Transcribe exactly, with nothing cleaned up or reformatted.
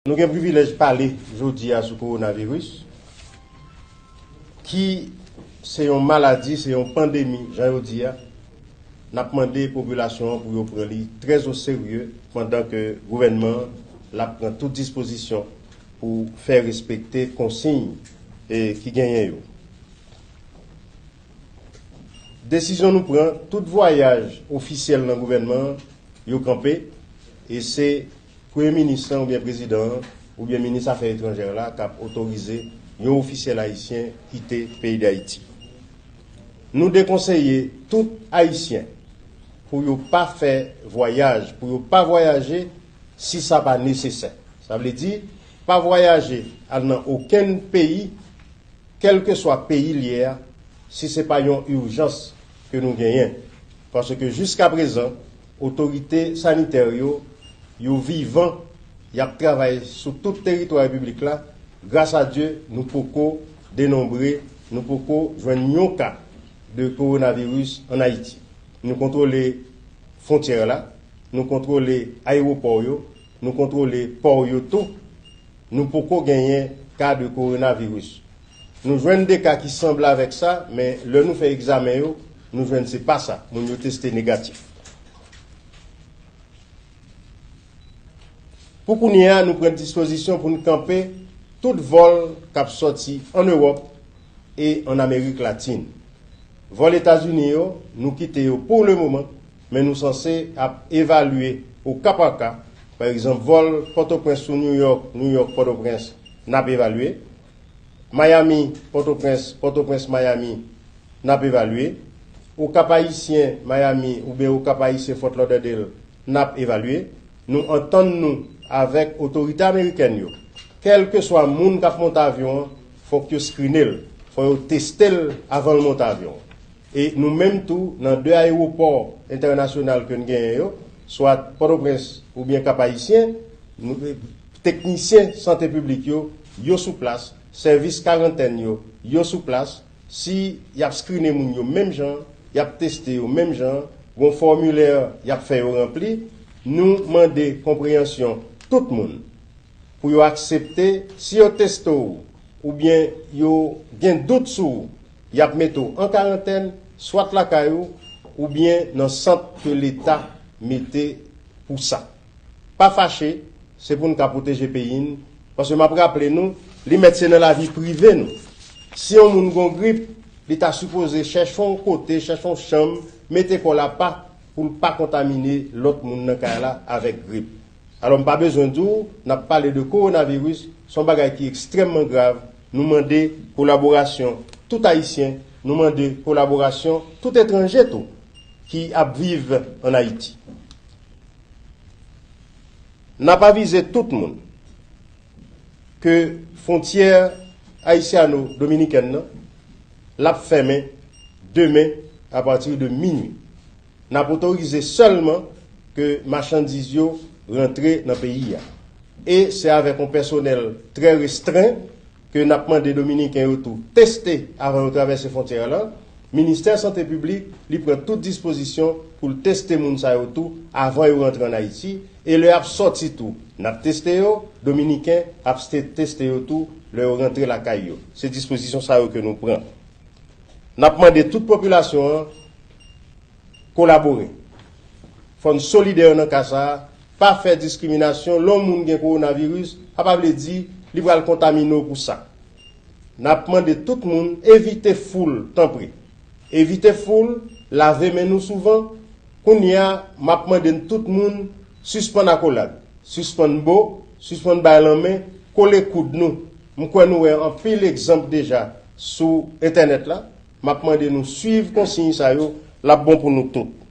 Nou gen privilèj pale jodi a sou kowonaviris, ki se yon maladi, se yon pandemi, jan yo di a. N ap mande popilasyon an pou yo pran li trè o serye, pandan ke gouvènman an l ap pran tout dispozisyon pou fè respekte konsiy, e, ki genyen yo. Desizyon nou pran, tout vwayaj ofisyèl nan gouvènman an, yo kanpe, e se premye minis lan oubyen prezidan an oubyen minis afè etranjè la k ap otorize yon ofisyèl ayisyen kite peyi Dayiti. Nou dekonseye tout ayisyen pou yo pa fè vwayaj, pou yo pa vwayaje si sa pa nesesè. Sa vle di, pa vwayaje al nan okenn peyi, kèlkeswa peyi l ye a, si se pa yon ijans ke nou genyen. Paske jiskaprezan, otorite sanitè yo, yo vivan, y ap travay sou tout teritwa repiblik la. Gras a Dye, nou poko denonbre, nou poko jwenn yon ka de kowonaviris ann Ayiti. Nou kontwole fwontyè la, nou kontwole ayewopò yo, nou kontwole pò yo tou. Nou poko genyen ka de kowonaviris. Nou jwenn de ka ki sanble avèk sa, men lè nou fè egzamen yo, nou jwenn se pa sa. Moun yo teste negatif. Pou kounye a, nou pran dispozisyon pou n kanpe tout vòl k ap sòti ann Ewòp e ann Amerik Latin. Vòl Etazini yo, nou kite yo pou le moman, men nou sanse ap evalye o ka pa ka. Pa egzanp, vòl Pòtoprens sou Nouyòk, Nouyòk Pòtoprens, n ap evalye. Miami, Pòtoprens, Pòtoprens, Miami, n ap evalye. Okap Ayisyen, Miami, oubyen Okap Ayisyen, Fort Lauderdale, n ap evalye. Nou antann nou avèk otorite amerikèn yo. Kèlkeswa moun k ap monte avyon an, fòk yo skrine l, fò yo teste l avan l monte avyon an. E nou menm tou, nan de ayewopò entènasyonal ke n genyen yo, swa Pòtoprens oubyen Kap Ayisyen, nou, teknisyen sante piblik yo, yo sou plas, sèvis karantèn yo, yo sou plas. Si y ap skrine moun yo menm jan, y ap teste yo menm jan, gon fòmilè y ap fè yo ranpli, nou mande konpreyansyon tout moun pou yo aksepte, si yo teste w oubyen yo gen dout sou ou, y ap mete w an karantèn, swat lakay ou, oubyen nan sant ke Leta mete pou sa. Pa fache, se pou n ka pwoteje peyi n, paske m ap raple nou, li mèt se nan lavi prive nou. Si yon moun gon grip, li ta sipoze chèche yon kote, chèche yon chanm, mete kò l apa pou l pa kontamine lòt moun nan kay la avèk grip. Alò, m pa bezwen di w, n ap pale de kowonaviris, se yon bagay ki ekstrèmman grav. Nou mande kolaborasyon tout Ayisyen, nou mande kolaborasyon tout etranje tou ki ap viv ann Ayiti. N ap avize tout moun ke fwontyè ayisyano-dominikèn nan, l ap fèmen demen apati de minui. N ap otorize sèlman ke machandiz yo rantre nan peyi a. E se avèk yon pèsonèl trè restren ke n ap mande Dominiken yo tou teste avan yo travèse fwontyè lan. Ministè Sante Piblik, li pran tout dispozisyon pou l teste moun sa yo tou avan yo rantre ann Ayiti. E lè y ap sòti tou, n ap teste yo, Dominiken ap ste-, teste yo tou lè yo rantre lakay yo. Se dispozisyon sa yo ke nou pran. N ap mande tout popilasyon an kolabore. Fò n solidè nan ka sa a, pa fè diskriminasyon. Lè yon moun gen kowonaviris, sa pa vle di li pral kontamine w pou sa. N ap mande tout moun evite foul, tanpri. Evite foul, lave men nou souvan. Kounye a, m ap mande n tout moun sispann akolad, sispann bo, sispann bay lanmen, kole koud nou. M kwè nou wè anpil egzanp deja sou entènèt la. M ap mande nou swiv konsiy sa yo, l ap bon pou nou tout.